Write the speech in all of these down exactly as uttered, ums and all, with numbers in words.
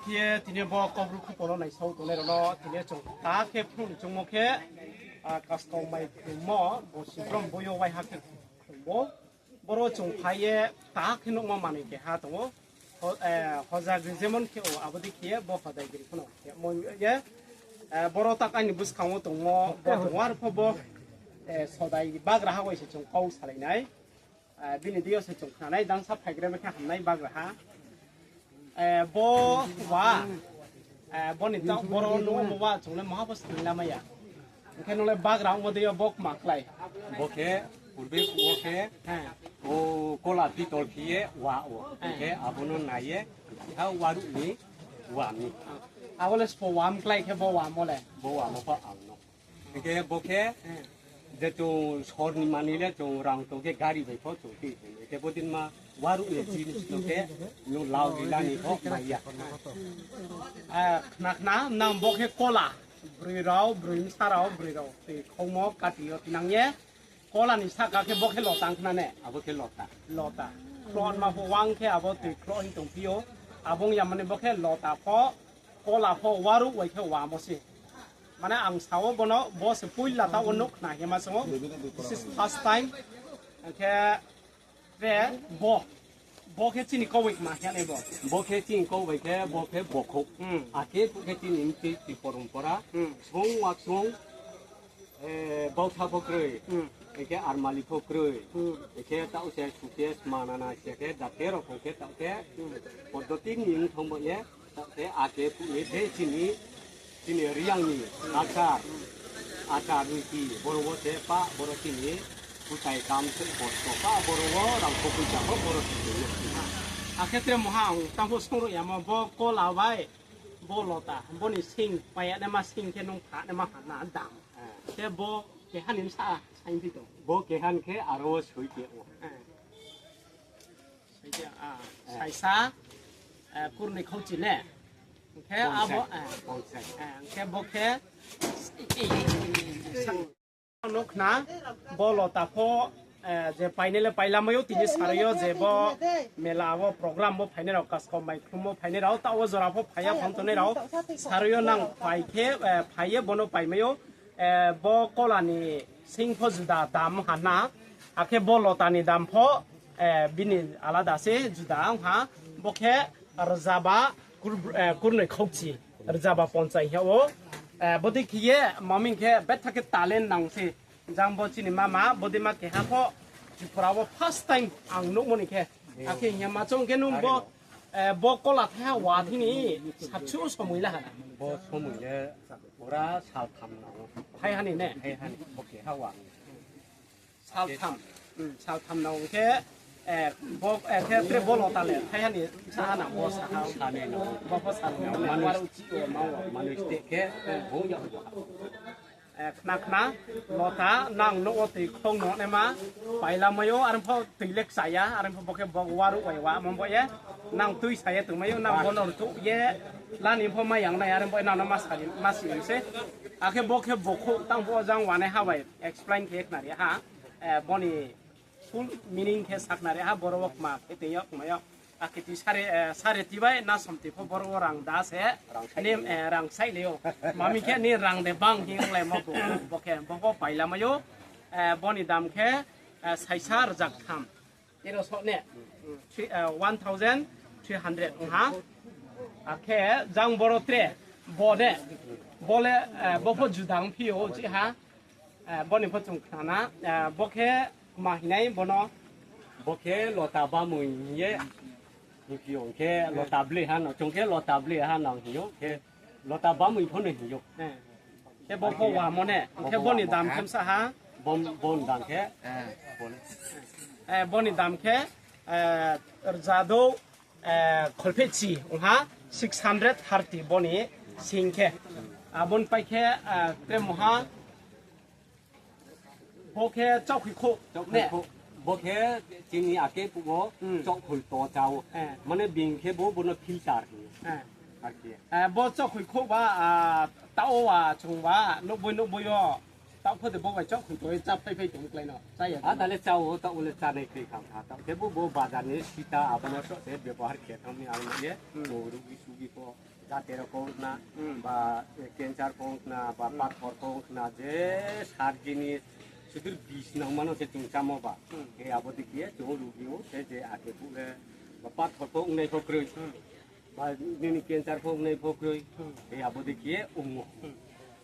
Khe tini bo Kaubru khupo no naisao tongnai rao no tini chung ta khe phung chungmo khe, ah, kaskau mai khummo, bo sibrom bo yo waiha khe khummo. Boro chung phai ye ta khe nuhmo manoi keha tong ou. Ho-, eh, hoja gri jemon khe o abo dei khe ye bo hodai gri pho no khe mo ye, eh, boro tak aini buskang wo tongmo, bo tong ou, arpho bo, eh, sodai bagraha bai se chung kau salai nai. Eh, bini deing yo se chung khnanai, dangsa phaigra bai khe hamnai bagraha. Eh, bo wa, eh, bo ni ta-, boro nuhmo wa chung le maha bo sning lamai ya. Hing khe nung le bagra ongmo dei yo bo kma klái. Bo khe, purbe wo khe, Heh. O kola pitol khe ye wa o. Hing khe abo no nai ye, ha waruh ni, wa mi. Abo le spo wam klái khe bo wamo le. Bo wamo pho ang no. Hing khe bo khe, Heh. Je chung sor ni manoi le chung rang tong khe gari bai pho chung tui tong. Hing khe bo din ma waruh ni jinis no khe, nung lau gila ni pho mai ya. Eh, khna khna, nang bo khe kola. Broi rao, broi bsa rao, broi rao. Tui khongmo kati yo tinang ye. Kola ni sahka khe bo khe lota ong khna ne? Abo khe lota. Lota. Khloh ma pho wang khe abo tui khloh hing tongphi ou. Abo ong ya mani bo khe lota pho, kola pho, waruh wai khe wamo se. Mane ang sa ou bono, bo se poila ta wo nuh khna hima song ou. This is first time. Hing khe Tre bo, bo khe chini kau bai kma khe nai bo. Bo khe chini kau bai khe, bo khe bokhouh. Hmm. Akhe bo khe chini mti ti porompora. Hmm. Song waksong, eh, bautha pho kroi. Hmm. Ekhe armali pho kroi. Hmm. Ekhe taoh se suke sma nana se khe, jate rao khe taoh khe. Hmm. Poddoti ni wngthang bo ye. Taoh khe ake phuh ni the chini, chini Reang ni achar, achar riti, boro wo se pa, boro chini kutai kam se kosto pa, boro wo rang kho poisa pho boro se tong ou. Akhe tre moha ang tang pho song ro yamo bo kola bai, bo lota, bo ni sing, paya naima sing khe nung pha naima ha na dam. Ah. Khe bo keha ni bsa saing phi tong. Bo keha ni khe aro soi khe ou. Ah. Saisa, ah, saisa, eh, kurnoi khauchi ne. Hing khe abo, eh, eh, hing khe bo khe, nuh khna, bo lota pho, eh, je painai le pailamai ou, tini saroi yo je bo mela wo program wo phainai rao, kaskau mai khlumo phainai rao, taoh wo jora pho phai ya phang tongnai rao, saroi yo nang phai khe, eh, phai ye bono paimai ou. Eh, bo kola ni sing pho juda dam ha na, akhe bo lota ni dam pho, eh, bini alada se juda ong ha, bo khe rzaba kur-, eh, kurnoi khauchi, rzaba ponchai hing ya ou. Eh, bodei khe ye maming khe betha khe talent nang se, jang bo chini mama, bodei ma keha pho, Tripura wo first time ang nuhmo ni khe. Akhe hing ya ma chong khe nung bo, eh, bo kola thaiha wa thini, sabsu somoi la ha. Bo somoi le pura saltham nang ou. Thaiha ni ne? Thaiha ni, bo keha wa. Saltham. Hmm, saltham nang ou khe, eh, bo, eh, khe tre bo lota le, thaiha ni sa ha nang bo sa ha. Sanai nang ou. Bo pho sanai nang ou. Manoi, manoi steh khe, bo ya. Eh, khna khna, lota, nang nouh wo tui khong no naima, pailamai ou, are pho tui le kchaya, are pho bo khe bo waruh wai wa, mo bo ye, nang tui sa ye tongmai ou, nang bo no rtuh ye, lani pho mai yang nai, are pho nang no ma sari, ma si se. Akhe bo khe bokhouh tang pho jang wanaiha bai, explain khe khnari ha, eh, bo ni full meaning khe sakhnari ha, boro wo kma khe tei yo, kma yo. Akhe tui sare, eh, sare tui bai, na somti pho boro wo rang da se, rang sai ni, eh, rang sai le ou. Mami khe ni rang de bang hing lai mo bo, bo khe, bo pho pailamai ou, eh, bo ni dam khe, eh, saisa rzaktham. Tero so ne, three, eh, one thousand three hundred ong ha. Akhe jang boro tre, bo ne, bo le, eh, bo pho juda ongphi ou chi ha. Eh, bo ni pho chung khna na, eh, bo khe ma hingnai bo no. Bo khe lota bamoi hing ye, hing phi ou khe lota ble ha no, chung khe lota ble ha no hing ou, khe lota bamoi pho no hing ou. Eh. Khe bo pho wamo ne, khe bo ni dam khe bsa ha. Bo, bo ni dam khe, eh, bo ni dam khe, eh, rzadouh, eh, kholphehchi ong ha, six hundred thirty bo ni sing khe. Abo ni pai khe, eh, tre moha, bo khe chaohkhoi khouh. Chaohkhoi khouh. Bo khe chini ake phuh wo chaohkhoi to chá ou. Eh. Mane bini khe bo, bo no filter hing ou. Eh. Ar khe. Eh, bo chaohkhoi khouh ba, ah, taoh wo wa chung ba, nouhboi nouhboi yo. Taoh pho de bo bai chaohkhoi tong ye chá phai phai tong klái no. Chá ya. Ada le chá o, taoh le chánai kri kham kha. Taoh khe bo, bo bazar ni sita abo no sroh se bebohar khe thanng mi ang ye. Hmm. Bo rugi sugi pho, jate rokong khna, hmm, ba, eh, cancer kong khna, ba, hmm, pathor kong khna, je sar jinis, sudur bis nangma no se chung chámo ba. Hmm. Khe abo dei khe ye chung rugi o, khe je ake bu le, ba pathor kong nai pho kroi. Hmm. Ba nini cancer pho wngnai pho kroi, hmm, tei abo dei khe ong ou. Hmm.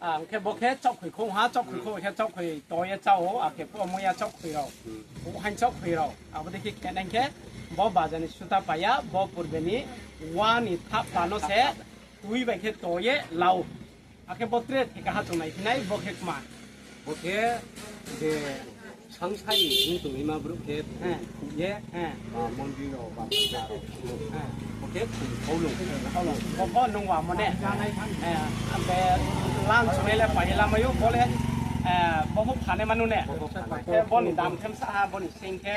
Ah, hing khe bo khe chaohkhoi khong ha, chaohkhoi, hmm, khong khe chaohkhoi to ye chá o, akhe phuh muya chaohkhoi rao. Hmm. Haing chaohkhoi rao. Abo dei khe khe nai khe bo bazar ni suta pai ya, bo purbe ni wa ni thappa no se tui bai khe to ye la ou. Akhe bo tre theka ha chung nai phi nai, bo khe kma. Bo khe je sangsari hing tongnaima brouh khe, he, ye, he, ba mondir rao, ba puja rao, he, bo khe khum khaulung. Khaulung. Bo, bo nung wa mo ne? He, be lam chunai le pai lamai ou, bo le, eh, bo pho phanai manu ne? Bo pho phanai. Khe bo ni dam khe bsa ha, bo ni sing khe,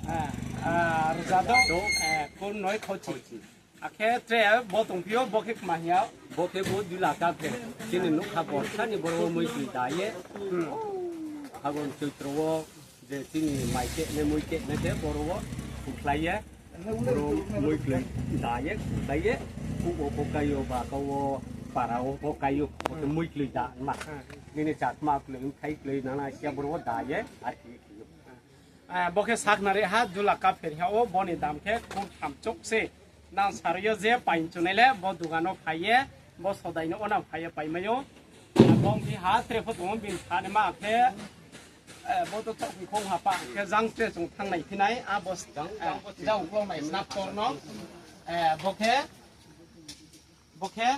eh, ah, rza do, eh, kun noi khauchi. Akhe tre bo tongphi ou, bo khe kma hing ya? Bo khe bo dui lakh ka khe. Chini nukha borsa ni boro wo moikloi da ye. Hmm. Phagun choitro wo je chini mai khe ne mui khe ne khe boro wo khuklai ye. Boro moikloi da ye, khuklai ye. Khuh wo pho kai ou, ba kau wo para wo pho kai ou. Bo khe moikloi da ma. Hmm. Nini chakma kloi, mthai kloi, nana sia boro wo da ye, ar khe khe ou. Eh, bo khe sakhnari ha, dui lakh ka pher ha ou, bo ni dam khe kurtham chouh se. Nang sari yo je pai chunai le, bo dugan no phai ye, bo sodai no ona phai ye paimai ou. Eh, bo ongphi ha, tre pho tong ou, bini phanima khe, eh, bo to chaohkhoi khong ha pa, khe jang tre chung thanng nai phi nai, abo, eh, jang klong nai snap tor no, eh, bo khe, Bo khe?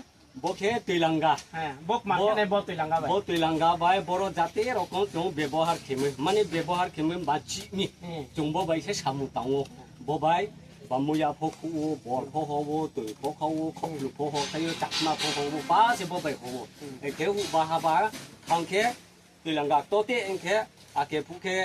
Bo khe toilanga. He, bo kma khe nai bo toilanga bai? Bo toilanga bai boro jate rokong chung bebohar khemoi. Mane bebohar khemoi ba chih mi. Hmm. Chung bo bai se samung tang ou. Bo bai ba muya pho khuh ou, bor pho ho ou, toi pho kha ou, khoplu pho ho khai ou, chakma pho ho ou, ba se bo bai ho ou. Hmm. Ekhe huhba haba thang khe toilanga to te ong khe, ake phuh khe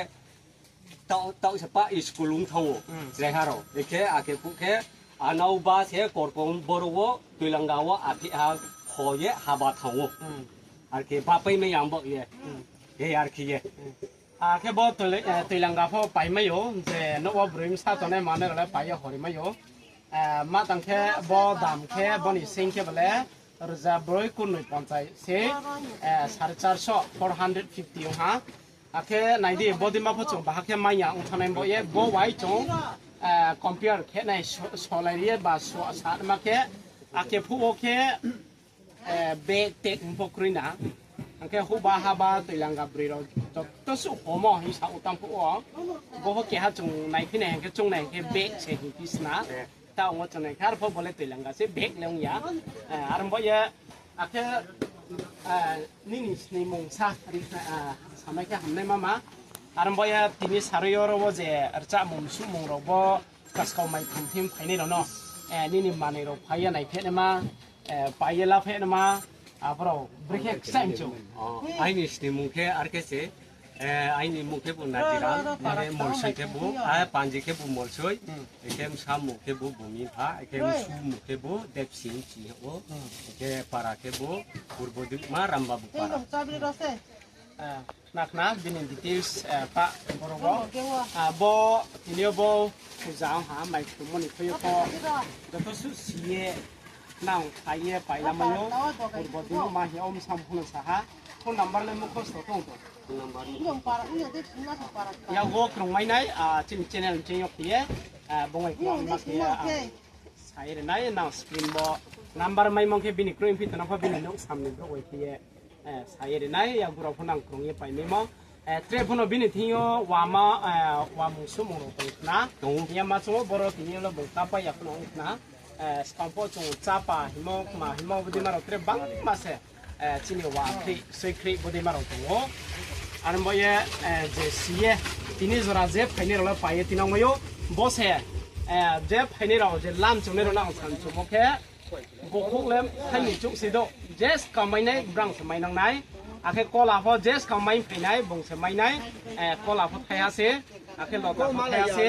taoh, taoh se pa school ong thanng ou, hmm, chraiha rao. Ekhe ake phuh khe, anao ba se korkong boro wo, toilanga wo, aphi ha, kho ye, haba thanng ou. Hmm. Ar khe bapai mai yang bo ye. Hmm. He ar khe ye. Hmm. Akhe bo toile-, eh, toilanga pho paimai ou, je nouh wo broi bsa tongnai manoi rao le pai ye horimai ou. Eh, ma tang khe bo dam khe bo ni sing khe bole rza broi kurnoi ponchai se, eh, sare charso, four hundred fifty ong ha. Akhe nai di, bo dima pho chung baha khe mai ya ong thanngnai bo ye, bo wai chung, eh, compare khe nai so-, solai ri ye ba so-, sa ma khe, ake phuh wo khe, eh, bag tag ong pho kroi na. Ang khe huhba haba toilanga broi rao joto suh homo hing sa ou tang phuh wo. Bo pho keha chung nai phi nai hing khe chung nai hing khe bag se hing phi sna. Ta ong wo chung nai khe arpho bo le toilanga se bag le ong ya. Eh, ar bo ye, akhe, eh, nini snimung sa ri, eh, samai khe hamnai mama. Ar bo ye tini sarui yo ro wo je rchahmung suhmung rao bo kaskau mai thum thim phainai rao no, eh, nini manoi rao phai ye nai phe naima, eh, pai ye la phe naima, abo rao brekhe kchaih mchu. Oh, aini snimung khe ar khe se, eh, aini mung khe bu Najiram, mane Molsoi khe bu, ah, panji khe bu Molsoi, ekhe bsa mung khe bu Bumi pha, ekhe bsu mung khe bu Debsing chi ou, ekhe para khe bu Purbo Dikma Rambabu para. Eh, khna khna bini details, eh, ta boro bo. Ah, bo tini yo bo puja ong ha, mai khrumo ni thoi yo pho. Joto suh si ye, nang phai ye, pai lamai ou. Purbo Dikma hing ou, bsa mung pho no sa ha. Phone number le mukhosto tong tong. Yago krungmai nai, ah, chini channel ni ching yo khe ye, ah, bo ngai khe ma khe ye, ah, sai ri nai, nang screen bo number maimong khe bini kroi phi tong na pho bini nouh sam ni brouh bai khe ye, eh, sai ri nai, yago rao pho nang krung ye paimaimo. Eh, tre pho no bini thing yo wama, eh, wamung sumung rao tong khna. Tong ou. Hing ye ma chung ou boro tini yo le bung kapai ya pho no ong khna. Eh, skang pho chung chapa himo, kma himo, bodei ma rao tre bangma se. Eh, chini wa khri, soi khri, bodei ma rao tong ou. Ar bo ye, eh, je si ye, tini jora je phainai rao le pai ye tinang mai ou. Bo se, eh, je phainai rao, je lam chungnai rao nang san chumo khe, bokhouh le thai ni chouh se do. Je skang mai nai, brang se mai nang nai. Akhe kola pho je skang mai phainai, bung se mai nai. Eh, kola pho thai ha se, akhe lota pho thai ha se,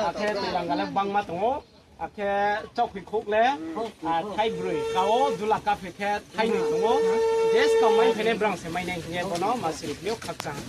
akhe toilanga le bangma tong ou. Akhe chaokhoi khouh le, thaibroi ka wo, dula kaphe khe thainoi tong ou. Je skang mai phainai brang se mainai hing ye bo no ma siri phi ou, khakchang.